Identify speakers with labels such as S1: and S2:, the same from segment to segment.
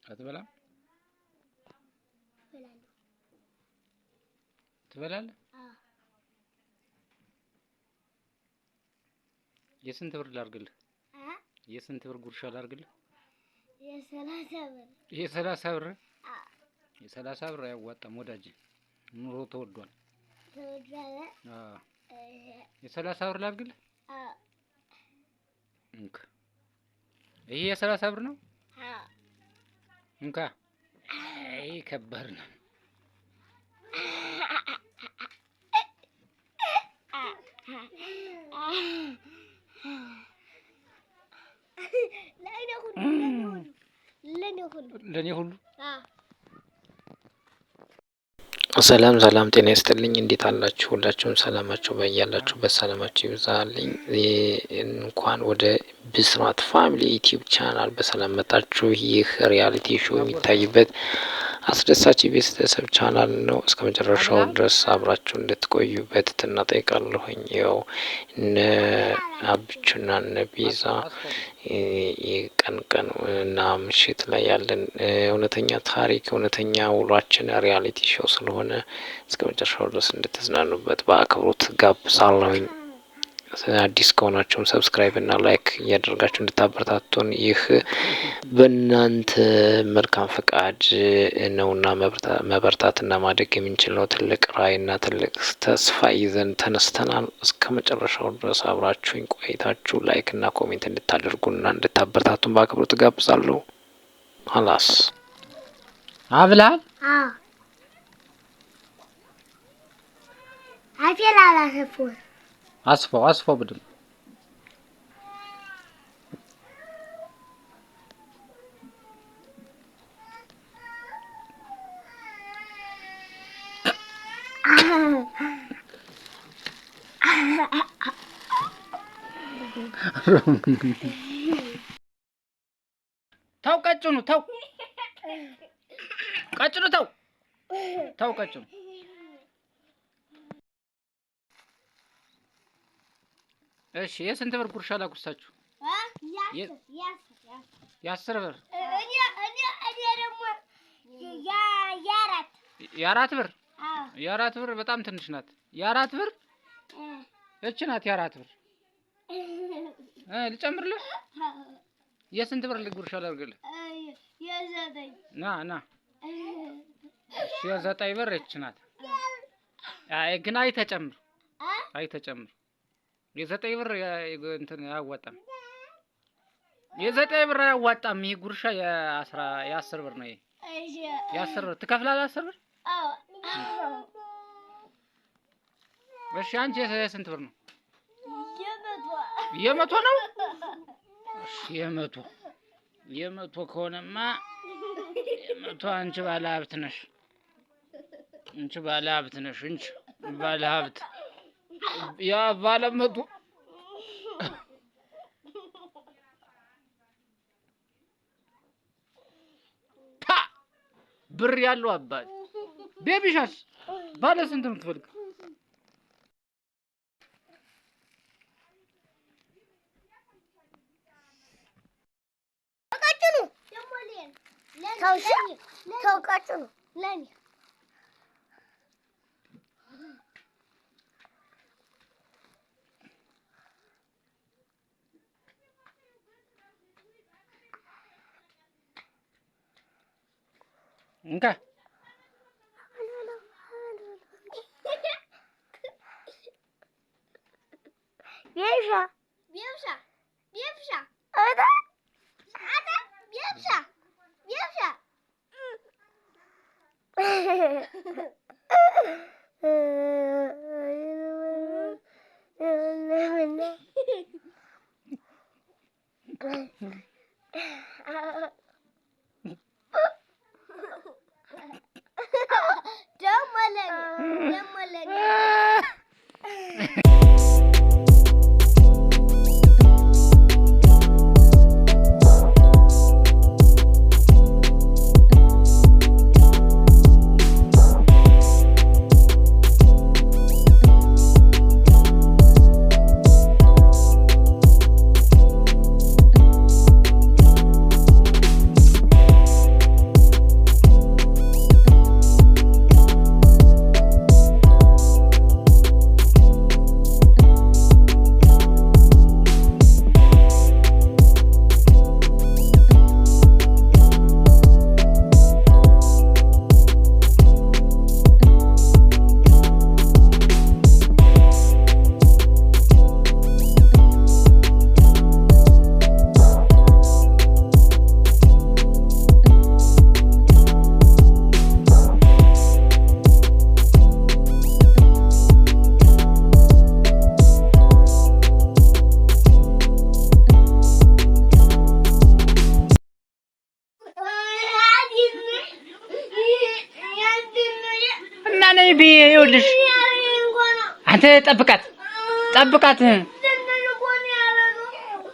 S1: አትበላም? ትበላለህ? የስንት ብር ላድርግልህ? የስንት ብር ጉርሻ ላድርግልህ?
S2: የ30 ብር።
S1: የ30 ብር? የ30 ብር አያዋጣም ወዳጅ፣ ኑሮ ተወዷል። አዎ። የ30 ብር ላድርግልህ? እንካ። ይሄ የ30 ብር ነው? እንካ። አይ ከባድ ነው።
S2: ለኔ ሁሉ።
S1: ለኔ ሁሉ።
S3: ሰላም ሰላም፣ ጤና ይስጥልኝ። እንዴት አላችሁ? ሁላችሁም ሰላማችሁ በያላችሁበት ሰላማችሁ ይብዛልኝ። እንኳን ወደ ብስራት Family YouTube channel በሰላም መጣችሁ። ይህ reality show የሚታይበት አስደሳች የቤተሰብ ቻናል ነው። እስከ መጨረሻው ድረስ አብራችሁ እንድትቆዩ በትህትና ጠይቃለሁኝ። ያው እነ አብቹና እነ ቤዛ የቀን ቀን እና ምሽት ላይ ያለን እውነተኛ ታሪክ፣ እውነተኛ ውሏችን reality show ስለሆነ እስከ መጨረሻው ድረስ እንድትዝናኑበት በአክብሮት ጋብዛለሁኝ። አዲስ ከሆናችሁም subscribe እና like እያደረጋችሁ እንድታበረታቱን፣ ይህ በእናንተ መልካም ፈቃድ ነውና መበርታትና ማደግ የምንችለው። ትልቅ ራዕይና ትልቅ ተስፋ ይዘን ተነስተናል። እስከ መጨረሻው ድረስ አብራችሁኝ ቆይታችሁ like እና comment እንድታደርጉና እንድታበረታቱን በአክብሮት ጋብዛለሁ። ሀላስ።
S1: አብላል።
S2: አፌን አላሰፋሁም።
S1: አስፋው፣ አስፋው በደንብ። ተው ቀጭኑ፣ ተው ቀጭኑ፣ ተው፣ ተው ቀጭኑ። እሺ፣ የስንት ብር ጉርሻ ላጉርሳችሁ? የ10 ብር።
S2: እኔ ደግሞ የአራት።
S1: የ4 ብር? የ4 ብር በጣም ትንሽ ናት። የ4 ብር እች ናት። የ4 ብር ልጨምርልህ? የስንት ብር ጉርሻ ላድርግልህ?
S2: የ9።
S1: ና ና። እሺ፣ የ9 ብር እች ናት። አይ ግን አይተጨምር፣ አይተጨምር። የ9 ብር እንትን አያዋጣም። የ9 ብር አያዋጣም። ይሄ ጉርሻ የ10 ብር ነው። ይሄ የ10 ብር ትከፍላለህ? 10 ብር። እሺ፣ አንቺ የስንት ብር ነው? የ100 ነው? እሺ፣ የ100 ከሆነማ የ100፣ አንቺ ባለ ሀብት ነሽ። አንቺ ባለ ሀብት ነሽ። አንቺ ባለ ሀብት፣ ያ ባለ 100። ፓ ብር ያለው አባት። ቤቢሻስ ባለ ስንት ነው የምትፈልግ?
S2: ቀጭኑ ተው፣ ቀጭኑ ለኔ።
S1: እንካ።
S2: ቤብሻ ቤብሻ ቤብሻ ቤብሻ ቤብሻ። ደግሞ ለኔ፣ ደግሞ ለኔ።
S1: አንተ ጠብቃት፣ ጠብቃት፣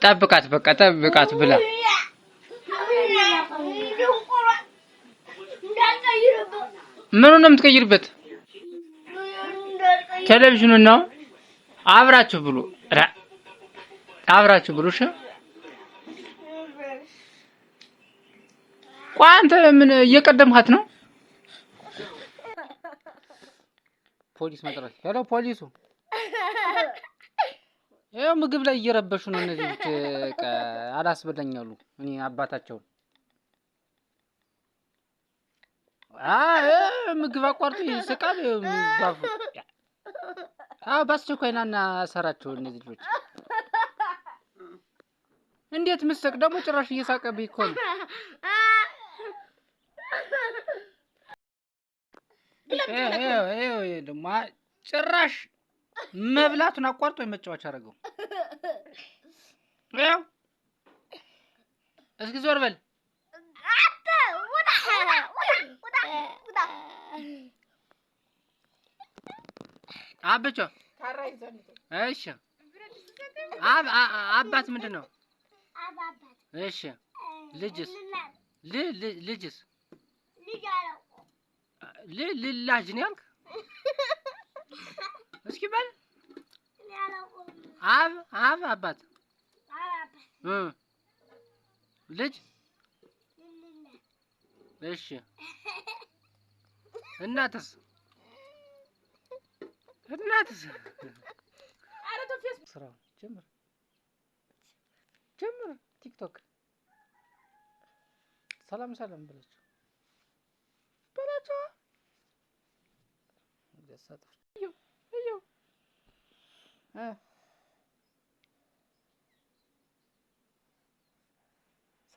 S1: ጠብቃት፣ በቃ ጠብቃት ብላ። ምኑን ነው የምትቀይርበት? ቴሌቪዥኑን ነው። አብራችሁ ብሉ፣ አብራችሁ ብሉ። እሺ ቆይ አንተ ምን እየቀደምካት ነው? ፖሊስ መጥራት። Hello ፖሊሱ፣ ይኸው ምግብ ላይ እየረበሹ ነው እነዚህ። አላስበላኝ አሉ። እኔ አባታቸውን ምግብ አቋርጦ ይስቃል። አዎ በአስቸኳይ ና እና ሰራቸው እነዚህ ልጆች። እንዴት ምስቅ ደግሞ ጭራሽ እየሳቀብኝ እኮ ነው። ደግሞ ጭራሽ መብላቱን አቋርጦ የመጫወቻ አደረገው። ያው እስኪ ዞር በል። አብቾ እሺ፣ አባት ምንድን ነው? እሺ፣ ልጅስ? ልጅስ ልላጅ ነው ያልክ? እስኪ በል። አብ አብ አባት ልጅ። እሺ፣ እናትስ? እናትስ? ስራው ጀምር ጀምር። ቲክቶክ ሰላም ሰላም ብላችሁ በላቸው።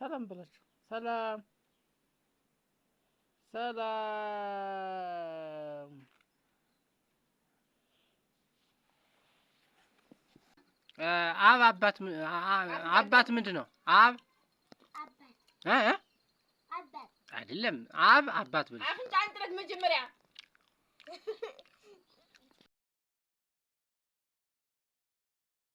S1: ሰላም ብላችሁ ሰላም ሰላም። አብ አባት አባት ምንድን ነው? አብ አይደለም። አብ አባት ብለሽ